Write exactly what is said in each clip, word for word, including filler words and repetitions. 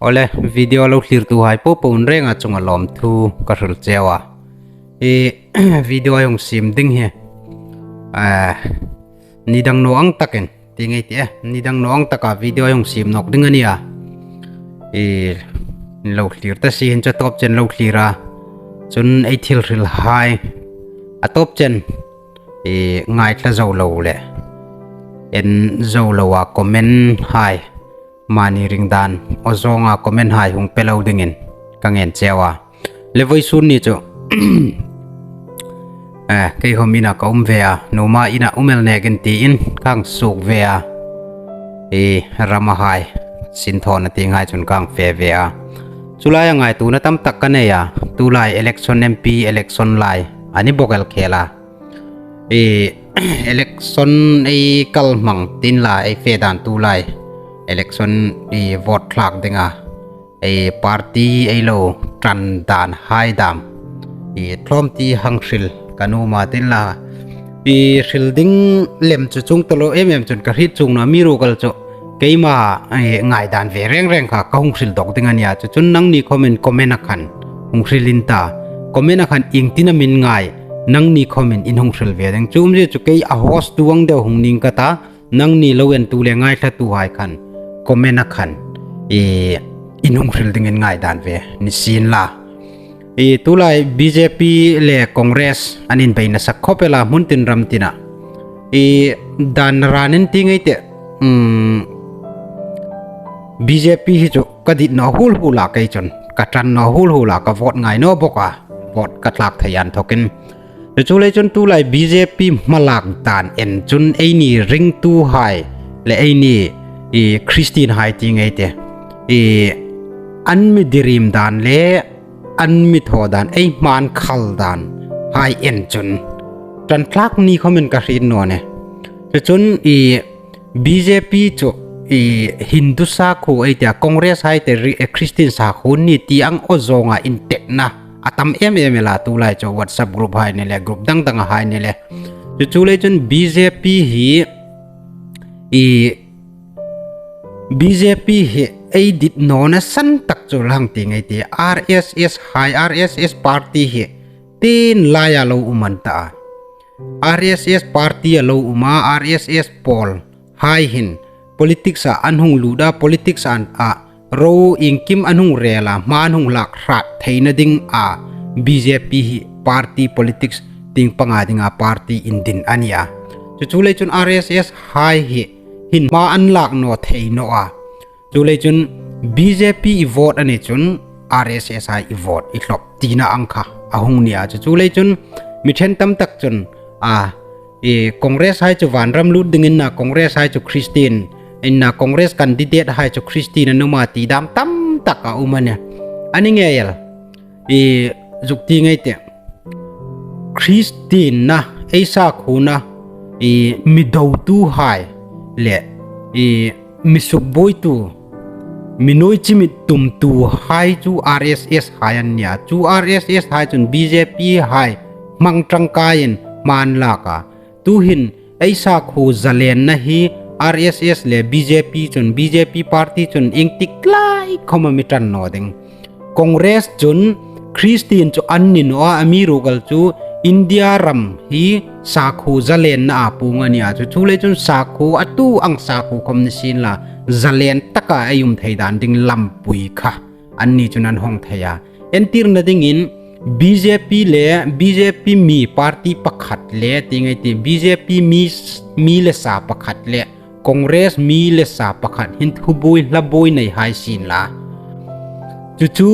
Awle, video lo thlirtuhai popo rênga chunga lawmthu ka hril cheu a. I video hung siem ding hi, a, nidang naw ang takin, ti ngei ti e, nidang naw ang taka video hung siem nawk ding a nih a. I lo thlir ta si hin chu a tawp chen lo thlir a. Chun ei thil hrilhai a tawp chen i ngaithla zo lo le en zo lo a comment hai, mani ring dan aw zawnga comment hai hung pe lo dingin ka ngen cheu a. Le vawisun ni chu, eh, kei khawm ina ka um ve a, numa ina um el nekin tiin ka hang suok ve a. I rama hai, sinthawna tieng hai chun ka hang fe ve a. Chu laia ngaituona tam tak ka nei a, tulai election, M P election lai a ni bawk el khel a. I election ei kal hmang tin la ei fe dan tulai election i vote thlak dinga ei party ei lo ṭan dan hai dam i tlawmte hang hril ka nuom a tin la, i hril ding lem chu chuong taluo em em chun ka hriet chuong naw a, amiruokchu keima, eh, ngaidan ve reng reng kha ka hung hril dawk ding a nih a. Chu chun nangni khawmin comment a khan hung hril in ta. Comment a khan iengtin am in ngai, nangni khawmin in hung hril ve ding. Chu umzie chu kei a host tu ang deu hung ning ka ta, nangni lo entu le ngaithlatuhai khan comment a khan i, in hung hril dingin ngaidan ve ni sien la. I tulai B J P le Congress an inbeina sak khawp el a, hmun tin ram tina. I dan ranin ti ngei ti, um, B J P hi chu ka dit naw hul hul a, kei chun ka ṭan naw hul hul a, ka vote ngai naw bawk a, vote ka thlak thei an thokin. Chu chu lei chun tulai B J P hmalak dan en chun eini ringtuhai le eini i Christian hai ti ngei ti, i an mi dirim dan le an mi thaw dan, ei hman khal dan hai en chun ṭan thlak ni khawmin ka hriet naw nih. Chu chun i B J P chu i Hindu sakhuo ei tia, Congress hai te ri-, eh, Christian sakhuo ni ti ang aw zawnga intetna a tam em em el a, tulai chu WhatsApp group hai ni le, group dang dang hai ni le. Chu chu lei chun B J P hi, i B J P hi ei dit nawna san tak chu lang ti ngei ti, R S S hai, R S S party hi tin laia lo um an ta a. R S S party a lo um a, R S S pawl hai hin politics a an hung lut a, politics an a ro iengkim an hung rel a, hma an hung lak hrat theina ding a B J P hi party politics tieng panga dinga party indin a nih a. Chu chu lei chun R S S hai hi hin hma an lak naw thei naw a. Chu lei chun B J P i vote a ni chun R S S hai i vote i hlawp tina ang kha a hung nih a. Chu chu lei chun mi ṭhen tam tak chun a, i Congress hai chu vanram lut dingin na, Congress hai chu Christian in na, Congress candidate hai chu Christian an um a ti dam tam tak a um a nih. A ni ngei el. I zuk ti ngei ti, Christian na, ei sakhuona, i mi dotuhai le i mi sukbuoitu, mi nuoi chimit tumtuhai chu R S S hai an nih a. Chu R S S hai chun B J P hai hmang ṭangkaiin hma an lak a. Tuhin ei sakhuo zalenna hi R S S le B J P chun, B J P party chun iengtik lai khawma mi ṭan naw ding. Congress chun Christian chu an ni naw a, amiruokchu India ram hi sakhuo zalenna a puong a nih a. Chu chu lei chun sakhuo a tu ang sakhuo khawm ni sien la, zalen taka ei um thei dan ding lampui kha anni chun an hawng thei a. Entirna dingin B J P le B J P mi party pakhat le ti ngei ti, B J P mi, mi le sa pakhat le Congress mi le sa pakhat hin thubuoi hlabuoi nei hai sien la. Chu chu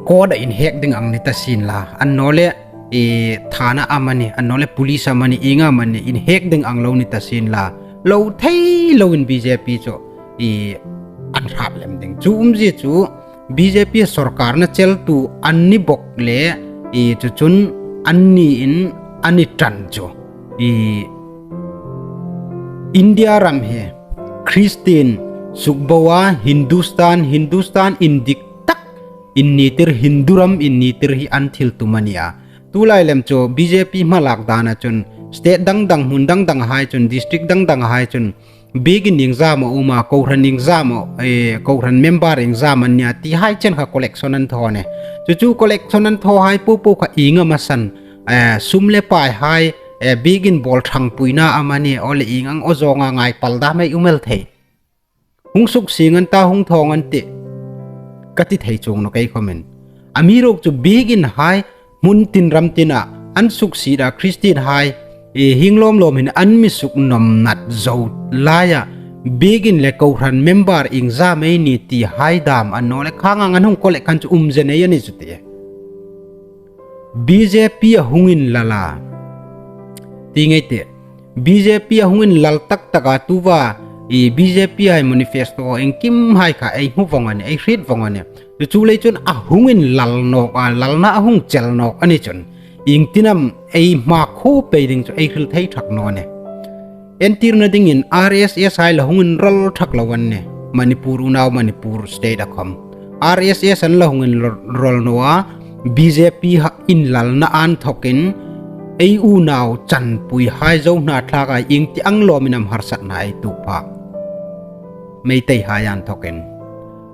court-a inhek ding ang ni ta sien la, annawleh i thana amani, annawleh police amani, ieng amani inhek ding ang lo ni ta sien la, lo thei loin B J P chu i an hrap lem ding. Chu umzie chu B J P sawrkarna cheltu an ni bawk le, i chu chun anni in an ni ṭan chu, i India ram hi Christian sukbo a, Hindustan, Hindustan indik tak inni tir, Hindu ram inni tir hi an thil tum a nih a. Tulai lem chu B J P hmalak dana chun state dang dang, hmun dang dang hai chun, district dang dang hai chun Biekin iengzam a um a, kohran iengzam a, eh, kohran member iengzam an nia ti hai chen kha collection an thaw a nih. Chu chu collection an thaw hai po po kha ieng am a san, eh, sum le pai hai, eh, biekin bawl thangpuina amani, aw le ieng ang aw zawnga ngai pal dam ei um el thei. Hung suksieng an ta, hung thaw ang an tih ka ti thei chuong nawh kei khawmin. Amiruokchu biekin hai hmun tin ram tina an suksiet a, Christian hai, eh, hieng lawm lawm hin an mi suknawmnat zo laia, biekin le kohran member iengzam ei ni ti hai dam a naw le khang ang an hung collection chu um ze nei a ni chu ti. B J P a hung inlal a ti ngei tih. B J P a hung inlal tak tak a, tuta i B J P hai manifesto iengkim hai kha ei hmu vong a nih, ei hriet vong a nih. Chu chu lei chun a hung inlal nawk a, lalna a hung chel nawk a ni chun, iengtin am ei hma khuo pei ding chu ei hril thei thak naw a nih. Entirna dingin R S S hai la hung inrawl thak lo an nih, Manipur unau, Manipur state a khawm. R S S an la hung inrawl naw a, B J P hai inlalna inthawkin ei unau chanpui hai Zo hnathlak hai iengtin ang lawmin am harsatna ei tuok pha. Meitei hai inthawkin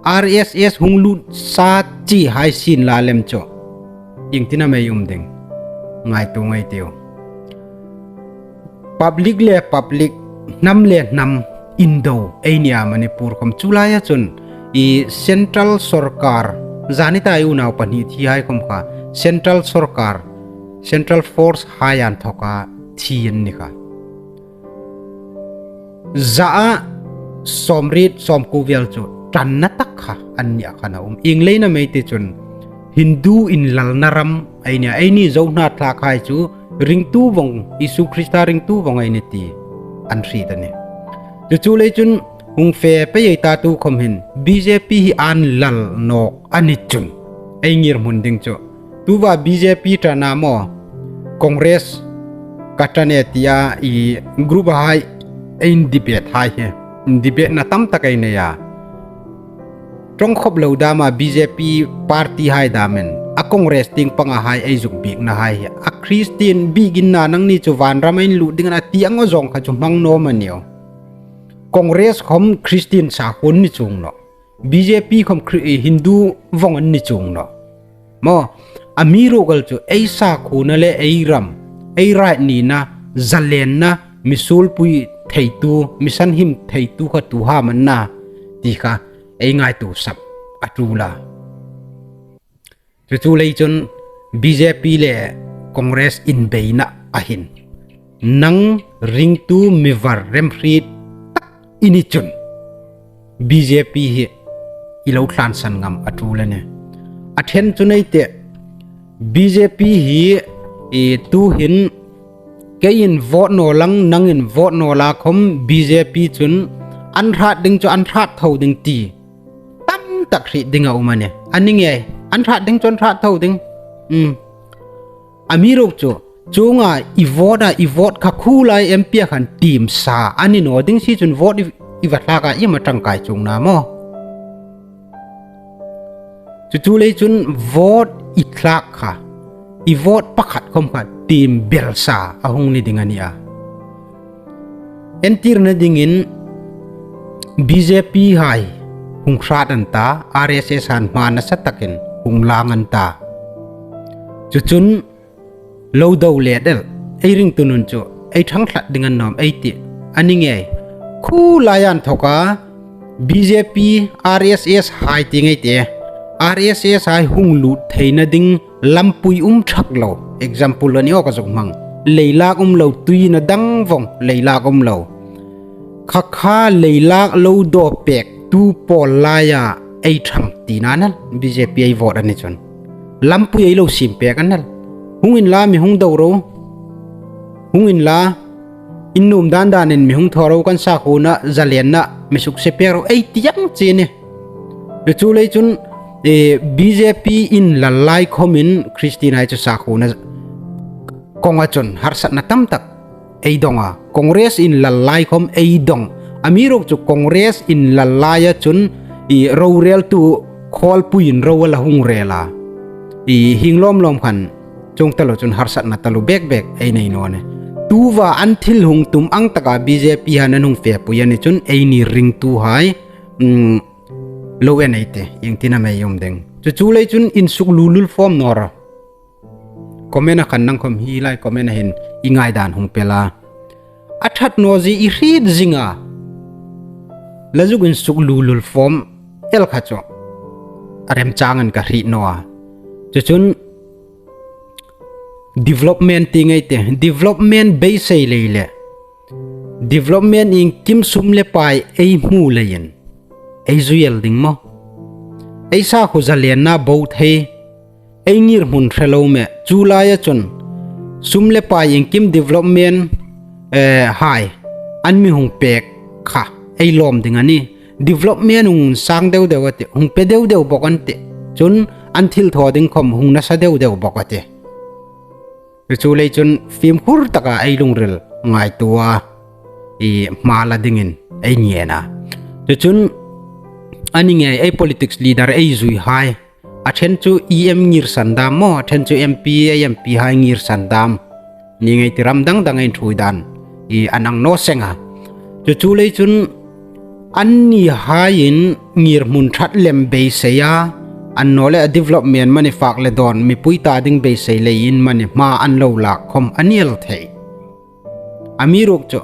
R S S hung lut sa chi hai sien la lem chu iengtin am ei um ding, ngaituo ngei ei tiu. Public le public, hnam le hnam indo ei nia Manipur khawm. Chu laia chun i central sawrkar, zani ta i unau pahni thi hai khawm kha central sawrkar, central force hai inthawka thi an ni kha. Zaa sawmriet sawmkuo vel chu ṭanna tak kha an nia khan a um. Ieng leiin am ei ti chun Hindu inlalna ram ei nia, eini Zo hnathlak hai chu ringtu vong, Isu Krista ringtu vong ei ni ti an hriet a nih. Chu chu lei chun hung fe pei ei ta, tu khawm hin B J P hi an lal nawk a ni chun ei ngirhmun ding chu, tuta B J P ṭan a maw, Congress ka ṭan e tia i group hai ei debate hai hi, debate na tam tak ei nei a. Ṭawng khawp lo dama B J P party hai damin a Congress tieng panga hai ei zuk biekna hai hi, a Christian biekin nangni chu vanram ei lut ding a na ti ang aw zawng kha chu hmang naw am a ni aw. Congress khawm Christian sakhuo ni chuong nawh. B J P khawm Khri-, Hindu vong an ni chuong nawh. Maw, amiruokchu ei sakhuona le ei ram, ei rai nina, zalenna, mi suolpui theitu, mi sanhim theitu kha tu ham an na ti kha ei ngaituo sap a ṭul a. Chu chu lei chun B J P le Congress inbeina a hin, nang ringtu mi var remhriet tak i ni chun B J P hi i lo tlansan ngam a ṭul a nih. A ṭhen chu ei tih, B J P hi i tuhin keiin vote naw lang, nangin vote naw la khawm B J P chun an hrat ding chu an hrat tho ding ti tam tak hriet ding a um a nih. A ni ngei, an hrat ding chu an hrat tho ding. Um. Amiruokchu, chuonga i vote a, i vote kha khu lai M P a khan tiem sa a ni naw ding si chun vote i, i va thlak a, iem a ṭangkai chuong na maw. Chu chu lei chun vote i thlak kha, i vote pakhat khawm kha tiem belsa a hung ni ding a ni a. Entirna dingin B J P hai hung hrat an ta, R S S han hma nasa takin hung lang an ta. Chu chun lo do let el, ei ringtu nun chu ei ṭhang tlat ding a ni naw am ei tih. A ni ngei, khu lai inthawka B J P, R S S hai ti ngei ei tih, R S S hai hung lut theina ding lampui um thak lo. Example a ni aw ka zuk hmang. Leilak um lo, tuiin a dang vong, leilak um lo. Kha kha leilak lo daw pektu pawl laia ei ṭhang tina nal, B J P ei vote a ni chun. Lampui ei lo siem pek a nal. Hung inla mi hung do ro. Hung inla, in nuom dan danin mi hung thaw ro, kan sakhuona zalenna mi sukse pek ro ei ti ang che a nih. Chu chu lei chun, eh, B J P inlal lai khawmin Christian hai chu sakhuona kawnga chun harsatna tam tak ei dawng a. Congress inlal lai khawm ei dawng. Amiruokchu Congress inlal laia chun i roreltu khawlpui in ro a la hung rel a. I hieng lawm lawm khan chuong taluo chun harsatna taluo bek bek ei nei naw a nih. Tuta an thil hung tum ang taka B J P han an hung fepui a ni chun eini ringtuhai, mm, lo en ei tih, ieng tin am ei um ding. Chu chu lei chun insuk lulul fawm naw ro. Comment-a khan nang khawm hi lai comment-a hin i ngaidan hung pe la. A ṭhat naw zie i hriet zing a. La zuk insuk lulul fawm el kha chu a remchang an ka hriet naw a. Chu chun development ti ngei tih, development beisei lei le development iengkim sum le pai ei hmu leiin ei zui el ding maw? Ei sakhuo zalenna bo thei, ei ngirhmun hre lo me. Chu laia chun sum le pai iengkim development, eh, hai an mi hung pek kha ei lawm ding a nih. Development hung sang deu deu a tih, hung pe deu deu bawk an tih. Chun an thil thaw ding khawm hung nasa deu deu bawk a tih. Chu chu lei chun fimkhur taka ei lungril ngaituo a, i hma la dingin ei ngen a. Chu chun a ni ngei ei politics leader ei zui hai. A ṭhen chu E M ngirsan dam maw, a ṭhen chu M P, ei M P hai ngirsan dam. Ni ngei ti ram dang dang ei ṭhuoi dan i a nang naw seng a. Chu chu lei chun annihaiin ngirhmun ṭhat lem beisei a, annawleh a development mani fak le dawn mipui ta ding beisei leiin mani hma an lo lak khawm a ni el thei. Amiruokchu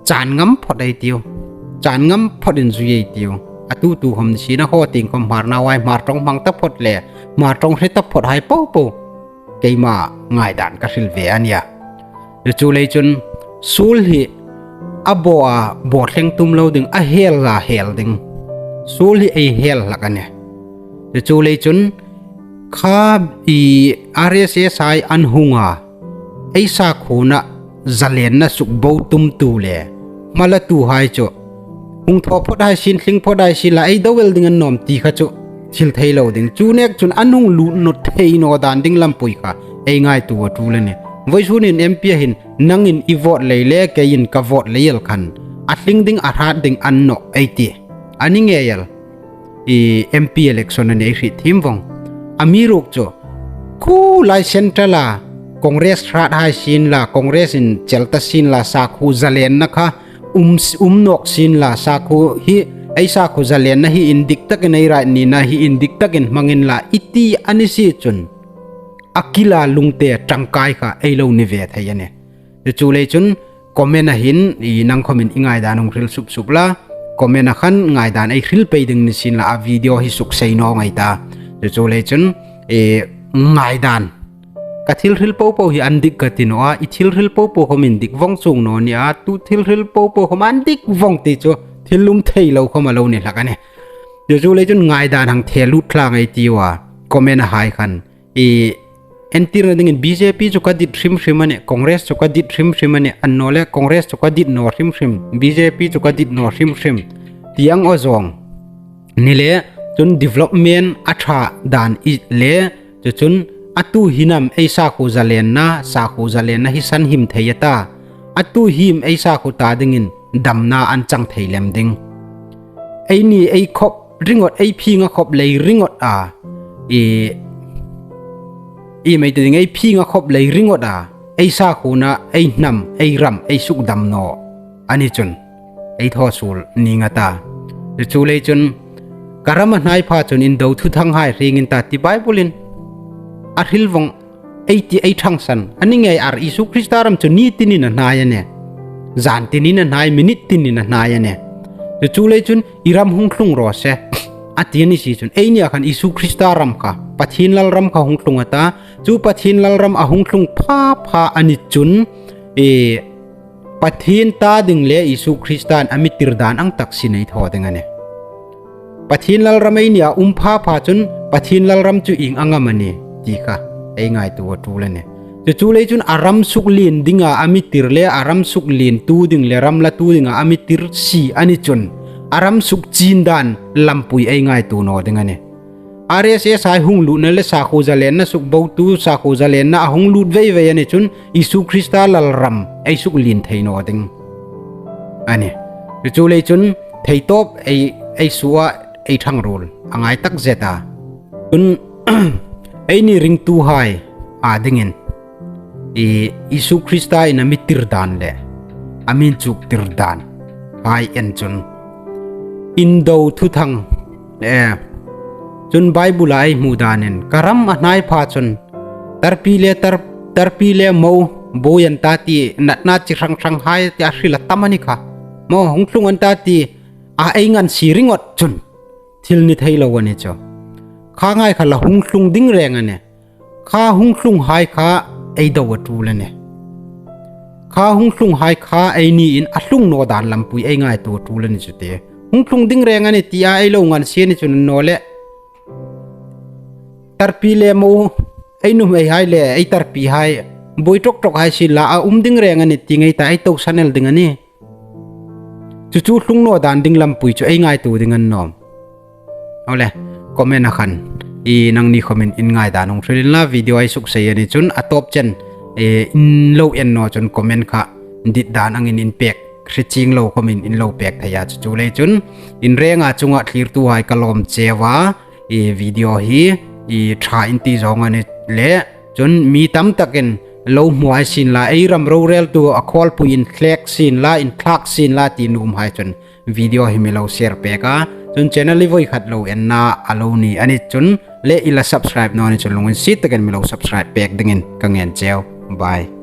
chan ngam phawt ei tiu, chan ngam phawtin zui ei tiu. A tu tu khawm ni sien a, haw tieng khawm Hmar nauhai Hmar ṭawng hmang ta phawt le Hmar ṭawng hre ta phawt hai po po keima ngaidan ka hril ve a nih a. Chu chu lei chun suol hi a bo a, bo thleng tum lo ding, a hel la hel ding. Suol hi ei hel hlak a nih. Chu chu lei chun kha i R S S hai an hung a, ei sakhuona zalenna suk bo tumtu le hma latuhai chu hung thaw phawt hai sien, tling phawt hai sien la, ei do el ding an nawm ti kha chu thil thei lo ding. Chu nek chun an hung lut naw thei naw dan ding lampui kha ei ngaituo a tul a nih. Vawisun hin M P-a hin nangin i vote lei le keiin ka vote lei el khan a tling ding a hrat ding a ni naw ei tih. A ni ngei el. I M P election a ni ei hriet thiem vong. Amiruokchu khu lai central-a Congress hrat hai sien la, Congress-in chel ta sien la, sakhuo zalenna kha um s-, um nawk sien la, sakhuo hi, ei sakhuo zalenna hi indik takin ei rai nina hi indik takin hmang inla i ti a ni si chun a kila lungte ṭangkai kha ei lo ni ve thei a nih. Chu chu lei chun comment-a hin i nang khawmin i ngaidan hung hril sup sup la, comment-a khan ngaidan ei hril pei ding ni sien la, a video hi suk sei naw ngei ta. Chu chu lei chun i ngaidan, ka thil hril po po hi an dik ka ti naw a, i thil hril po po khawm indik vong chuong naw ni a, tu thil hril po po khawm an dik vong ti chu thil lum thei lo khawm a lo ni hlak a nih. Chu chu lei chun ngaidan hang the lut tlang ei tiu a, comment-a hai khan. I entirna dingin B J P chu ka dit hrim hrim a nih, Congress chu ka dit hrim hrim a nih, annawleh Congress chu ka dit naw hrim hrim, B J P chu ka dit naw hrim hrim ti ang aw zawng. Ni le, chun development a ṭha dan i le, chu chun a tu hin am ei sakhuo zalenna, sakhuo zalenna hi sanhim thei a ta, a tu hin am ei sakhuo ta dingin damna an chang thei lem ding. Eini ei khop ringawt, ei phing a khop lei ringawt a, i, i mei ti ding, ei phing a khop lei ringawt a, ei sakhuona, ei hnam, ei ram ei suk dam naw a ni chun ei thaw suol ning a ta. Chu chu lei chun ka ram a hnai pha chun indo thuthang hai hring in ta ti Bible-in a hril vong ei ti ei ṭhangsan a ni ngei a. Isu Krista ram chu ni tinin a hnai a nih, zan tinin a hnai, minute tinin a hnai a nih. Chu chu lei chun i ram hung tlung raw se a ti a ni si chun, eini a khan Isu Krista ram kha, Pathien Lalram kha hung tlung a ta. Chu Pathien Lalram a hung tlung pha pha a ni chun, i, Pathien ta ding le Isu Kristan a mi tir dan ang tak sien ei thaw ding a nih. Pathien Lalram eini a um pha pha chun Pathien Lalram chu ieng ang am a nih ti kha ei ngaituo a tul a nih. Chu chu lei chun a ram suk lien dinga a mi tir le a ram suk lien tu ding le ram la tu dinga a mi tir si a ni chun a ram suk chin dan lampui ei ngaituo naw ding a nih. R S S hai hung lutna le sakhuo zalenna suk bo tu, sakhuo zalenna a hung lut vei vei a ni chun Isu Krista Lalram ei suk lien thei naw ding a nih. Chu chu lei chun thei tawp ei, ei suo a ei ṭhang ruol a ngai tak zet a. Chun eini ringtuhai a dingin Isu Krista in a mi tir dan le a mi inchuktir dan hai en chun, indo thuthang, e, chun Bible-a ei hmu danin ka ram a hnai pha chun tarpi le tar, tarpi le mo buoi an ta ti, natna chi hrang hrang hai ti a hril a tam a ni kha. Maw, hung tlung an ta ti a ei ngansie ringawt chun thil ni thei lo a ni chu. Kha ngai kha la hung tlung ding reng a nih. Kha hung tlung hai kha ei do a tul a nih. Kha hung tlung hai kha eini in a tlung naw dan lampui ei ngaituo tul a ni chu ti. Hung tlung ding reng a nih tia ei lo ngansie ni chun naw le. Tarpi le mo, ei nuhmei hai le ei tarpi hai buoi ṭawk ṭawk hai sienla a um ding reng a nih ti ngei ta ei tosan el ding a nih. Chu chu tlung naw dan ding lampui chu ei ngaituo ding a ni nawm. Aw le, comment-a khan nangni khawmin in ngaidan hung hril inla, video ei suksei a ni chun a tawp chen in lo en naw chun comment kha dit dan angin in pek hre chieng lo khawmin in lo pek thei a, chu chu lei chun in renga chunga thlirtuhai ka lawm cheu a, video hi ṭha in ti zawng a ni le, chun mi tam takin lo hmu hai sienla, ei ram roreltu a khawlpui in thlek sienla, in thlak sienla ti nuom hai chun video hi mi lo share pek a, chun channel hi voi khat lo enna a lo ni a ni chun le i la subscribe naw ni chun lunginsiet takin mi lo subscribe pek dingin ka ngen cheu. Bye.